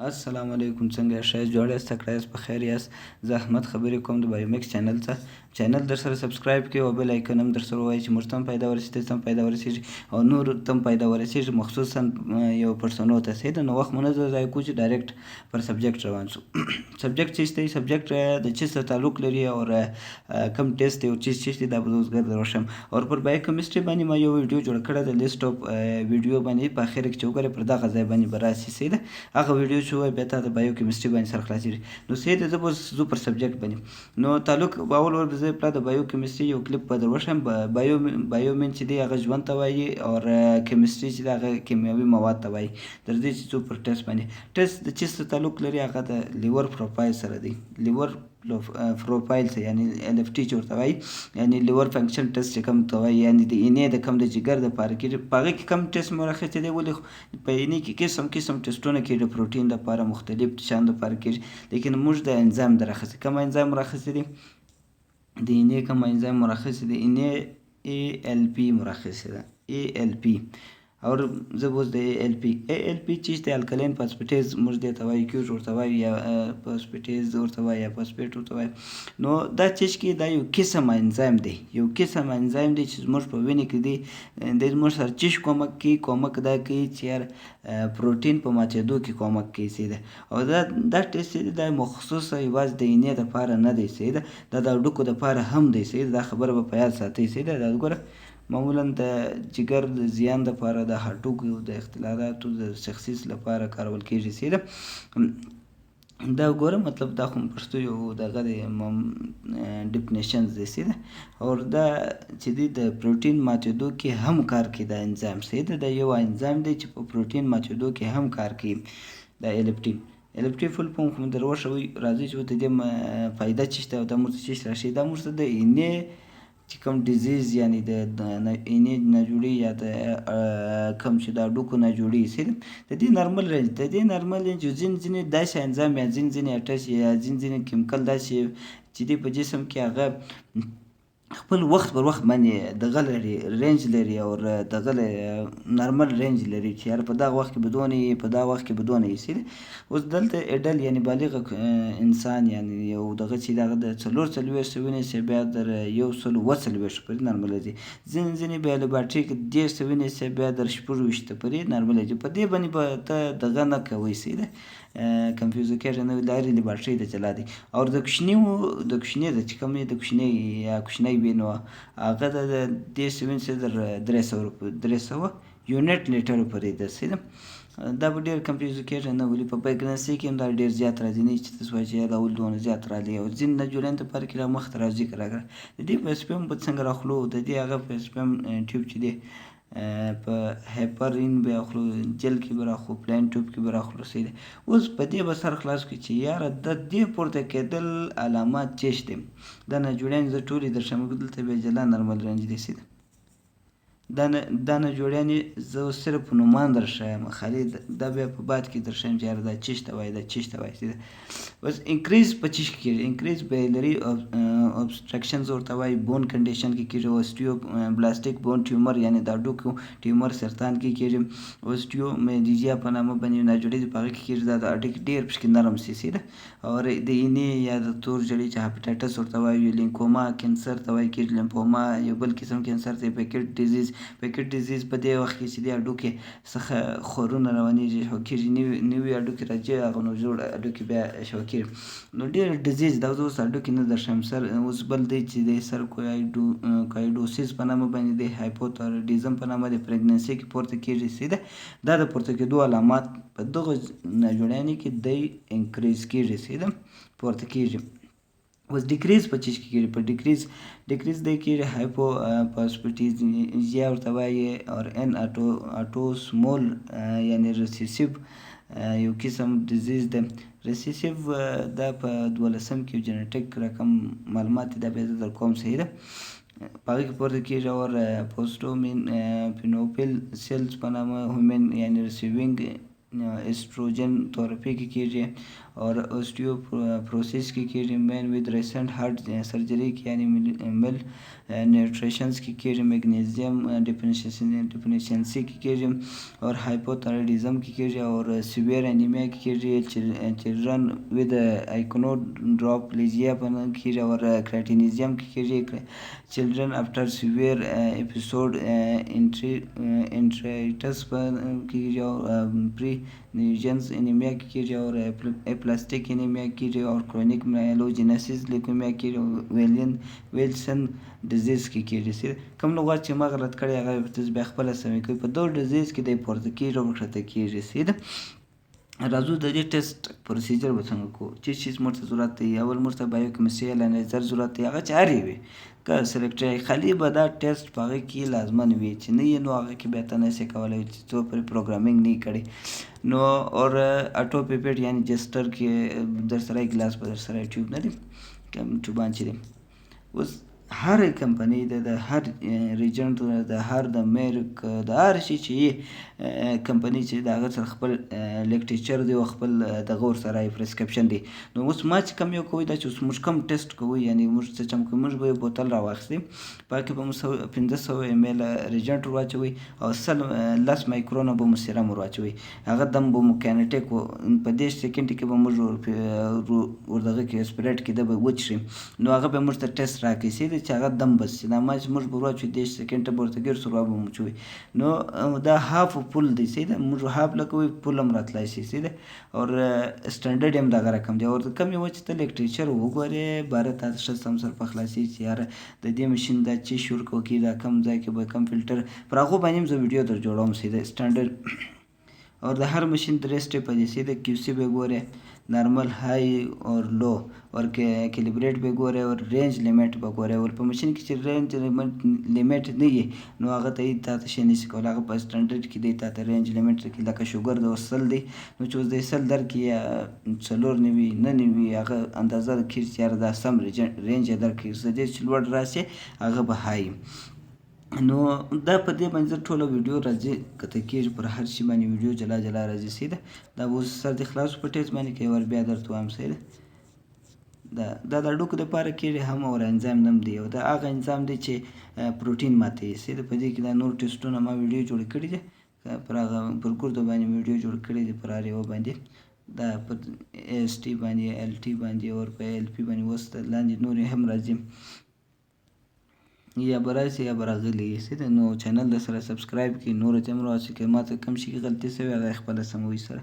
السلام علیکم، څنګه ښه یاست؟ جوړ یاست؟ تکړه یاست؟ په خیر یاست؟ زه احمد خبرې کوم د بایومیکس چینل څخه. چینل در سره subscribe کړئ او bell icon هم در سره ووایئ چې موږ ته هم فایده ورسېږي، تاسو ته هم فایده ورسېږي او نور ته هم فایده ورسېږي، مخصوصا یو پښتنو ته. صحیح ده؟ نو وخت مو نه ضایع کوو چې direct پر subject روان شو. subject څه دی؟ subject د چیز سره تعلق لري او کوم ټیسټ دی او چیز چیز دی، دا به زه اوس ګرد وښیم. او پر biochemistry باندې ما یو ویډیو جوړه کړې ده، list of video باندې په اخر کې چې وګورئ، پر دغه ځای باندې به راشي. صحیح ده؟ هغه ویډیو چې ووایي، بیا تا د biochemistry باندې سر خلاصېږي. نو صحیح ده، زه به اوس ځو پر subject باندې. نو تعلق به اول ور زه پلا د biochemistry یو کلیپ به در وښیم. Bio mean چې دی، هغه ژوند ته وایي او chemistry چې دی، هغه کیمیاوي مواد ته وایي. درځئ چې ځو پر ټیسټ باندې. ټیسټ د چیز سره تعلق لري؟ هغه د liver profile سره دی. liver profile سره، یعنی LFT چې ورته وایي، یعنی liver function test چې کوم ته وایي، یعنی د اینې د کم د جګر د پاره کېږي. په هغه کې کم ټیسټ مو راخیستی دی. ولې په اینې کې قسم قسم ټیسټونه کېږي، پروټین د پاره، مختلف شیان د پاره کېږي، لیکن موږ د انزایم د راخیستی. کوم انزایم راخیستی دی؟ د اینې کوم انزایم مو راخیستی دی؟ اینې ALP مو راخیستی ده، ALP. او زه به اوس د ALP، ALP چې دی، alkaline phosphatase موږ دې ته وایو، کیوز ورته وایو یا phosphatase ورته وایو یا فاسفیټ ورته وایو. نو دا چې کې دا یو قسم انزایم دی، یو قسم انزایم دی چې زموږ په وینې کې دی. د زموږ سره چیش کومک کوي؟ کومک دا کوي چې یار پروټین په ماتېدو کې کومک کوي. صحیح ده؟ او دا ټیسټ دی، دا مخصوصه یوازې د اینې دپاره نه دی. صحیح ده؟ دا د هډوکو دپاره هم دی. صحیح ده؟ دا خبره به په یاد ساتئ. صحیح ده؟ دا ګوره، معمولا د جګر د زیان دپاره، د هډوکو د اختلالاتو د تشخیص لپاره کارول کېږي. صحیح ده؟ دا ګوره، مطلب دا خو پښتو یو دغه دی، definitions دی. صحیح ده؟ او دا چې دی، د پروټین ماتېدو کې هم کار کوي دا انزایم. صحیح ده؟ دا یو انزایم دی چې په پروټین ماتېدو کې هم کار کوي، دا LFT. LFT full form خو مې در وښوئ. راځئ چې د دې فایده چې شته او دا موږ ته څه راښیي. دا موږ ته د اینې چې کوم disease، یعنی د اینې ناجوړي یا د کوم چې د هډوکو ناجوړي، صحیح ده، د دې normal range، د دې normal range ځینې ځینې داسې انزایم یا ځینې ځینې اټس یا ځینې ځینې chemical داسې چې دی په جسم کې، هغه خپل وخت پر وخت باندې دغه لري، range لري او دغه normal range لري چې یار په دغه وخت کې به دونه وي، په دغه وخت کې به دونه وي. صحیح ده؟ اوس دلته adult یعنی بالغ انسان، یعنی یو دغه چې دغه د 44 سوینې سي بیا در 147 پورې نارمل دی. ځینې ځینې بیا لیبارټري کې 30 سوینې سي بیا در 26 پورې نارمل دی. په دې باندې به ته دغه نه کوئ. صحیح ده؟ confuse کېږي نه، لارې لیبارټري د جلا دی. او د کوچنیو، د کوچني د چې کوم د کوچنی یا کوچنی وي، نو هغه د 30 سوین سي در 300، 300 unit liter پورې ده. صحیح ده؟ دا به ډېر confuse کېږي نه. ولې په pregnancy کې هم دا ډېر زیات راځي، نه چې تاسو وایئ چې دا ولې دونه زیات راغلی او ځینې ناجوړیان ته پاره کې را مخته راځي. که راکړه د دې په سپم به څنګه راخلو؟ د دې هغه په سپم tube چې دی، په هیپرین به اخلو، جل کې به راخلو، plain tube کې به راخلو. صحیح ده؟ اوس په دې به سر خلاص کړو چې یاره د دې پورته کېدل علامات چیش دی. دا ناجوړیانې زه ټولې درښیم. دلته بیا جلا normal range دی. صحیح ده؟ دا ناجوړیانې زه اوس صرف په نومان درښیم، خالي دا بیا په بعد کې درښیم چې یاره دا چیش ته وایي، دا چیش ته وایي. صحیح ده؟ اوس increase په چیش کې کېږي؟ increase biliary obstructions ورته وایي، bone condition کې کېږي، osteoblastic bone tumor یعنی د هډوکو tumor، سرطان کې کېږي، osteomalacia په نامه باندې ناجوړي په هغه کې کېږي. دا د هډوکي ډېر پکې نرم سي. صحیح ده؟ او د اینې یا د تور ژړي چې hepatitis ورته وایي، lymphoma cancer ته وایي کېږي، lymphoma یو بل قسم کینسر دی. Paget disease، Paget disease په دې وخت کې چې د هډوکي څخه خورونه روانېږي، شو کېږي، نوي نوي هډوکي راځي، هغه نو جوړ هډوکي بیا شو کېږي. نو ډېر disease دا زه اوس هډوکي نه درښیم. سر اوس بل دی چې د sarcoidosis په نامه باندې دی، hypothyroidism په نامه دی، pregnancy کې پورته کېږي. صحیح ده؟ دا د پورته کېدو علامات په دغه ناجوړیانو کې دی increase کېږي. صحیح ده؟ پورته کېږي. اوس decrease په چیش کې کېږي؟ په decrease دی کېږي، hypophosphatasia ورته وایي او ان autosomal یعنی recessive یو قسم disease دی. recessive دا په 12م کې genetic رقم معلومات دي، دا بیا زه در کوم. صحیح ده؟ په هغه کې پورته کېږي. او postmenopausal cells په نامه women یعنی receiving Estrogen therapy کې کېږي او osteoporosis کې کېږي، men with recent heart surgery کې، یعنی malnutritions کې کېږي، magnesium deficiency کې کېږي او hypothyroidism کې کېږي او severe anemia کې کېږي، children with achondroplasia کېږي او cretinism کې کېږي، children after severe episode enteritis کېږي او pernicious anemia کې کېږي او aplastic anemia کېږي او chronic myelogenous leukemia کېږي، Wilson disease کې کېږي. کوم لغات چې ما غلط کړی، هغه بیا خپله سمې کوي. په دغه disease کې دی پورته کېږي او ښکته کېږي. صحیح ده. راځو د دې test procedure به څنګه کوو، چې چیز موږ ته ضرورت دی. اول موږ ته biochemistry analyzer ضرورت دی، هغه چې هر وي که سلیکټري، خالي به دا ټیسټ په هغه کې لازمن وي، چې نه یې نو هغه کې بیا ته نه شې کولی چې څو پرې programming نه کړي. نو اور auto pipette یعنی Jester کې در سره ګلاس به در سره tube نه دی، کوم ټیوبان چې دی. اوس هر کمپنۍ د هر reagent، د هر د Merck، د هر شي چې کمپنۍ چې د هغه سره خپل literature دی او خپل دغه ورسره prescription دی. نو اوس ما چې کوم یو کوي، دا چې اوس موږ کوم ټیسټ کوو، یعنی موږ څه چم کوو، موږ به یو بوتل راواخلي، په هغه کې به مو 500 ml reagent ور واچوي او 100 لس مایکرونه به مو سیرم ور واچوي. هغه دم به مو kinetic په 30 سیکنډ کې به موږ ور دغه کې aspirate کې ده به وچښي، نو هغه به موږ ته ټیسټ راکړي سي چې هغه دم بس شي. دا ما چې موږ به ورواچوي، 30 سیکنډ به ورته ګیر سو به مو چوي. نو دا half full دی، صحیح ده. موږ half لګوي، full هم راتلای شي، صحیح ده. او standard هم دغه رقم دی. او کوم یو چې ته literature وګورې، باره تا ښه سم سر په خلاصي چې یاره د دې ماشین دا چې شور کوي، دا کوم ځای کې به کوم فلټر، پر هغو باندې هم زه ویډیو در جوړوم، صحیح ده. Standard او د هر ماشین درې step دی، صحیح ده. QC به ګورې، normal، high او low، او calibrate به ګورې او range limit به ګورې. او په ماشین کې چې range limit نه وي، نو هغه ته تا ته شی نشي کولی. هغه په standard کې دی، تا ته range limit کې لکه شوګر د 100 دی، نو چې اوس د 100 درکړي یا 94، 99، هغه اندازه کېږي چې یاره دا سم range یې درکړي. د دې چې لوړ راشي، هغه به high. نو دا په دې باندې ټوله ویډیو راځي، کته کېږي، پر هر شي باندې ویډیو جلا جلا راځي، صحیح ده. دا اوس سر دې خلاص په ټیسټ باندې کې ور بیا درته وایم، صحیح ده. دا د هډوکو دپاره کېږي هم او انزایم نم دی، او دا هغه انزایم دی چې پروټین ماتوي، صحیح ده. په دې کې دا نور ټیسټونه ما ویډیو جوړې کړي دي، پر هغه پر ګردو باندې ویډیو جوړ کړي دي، پر هر یوه باندې، دا پر AST باندې، ALT باندې او په ALP باندې. اوس لاندې نورې هم راځي، یا به راشي یا به راغلي، صحیح ده. نو channel در سره subscribe کړئ، نورو ته هم راوسئ. که ما ته کوم شي کې غلطي شوې، هغه خپله سموي سره.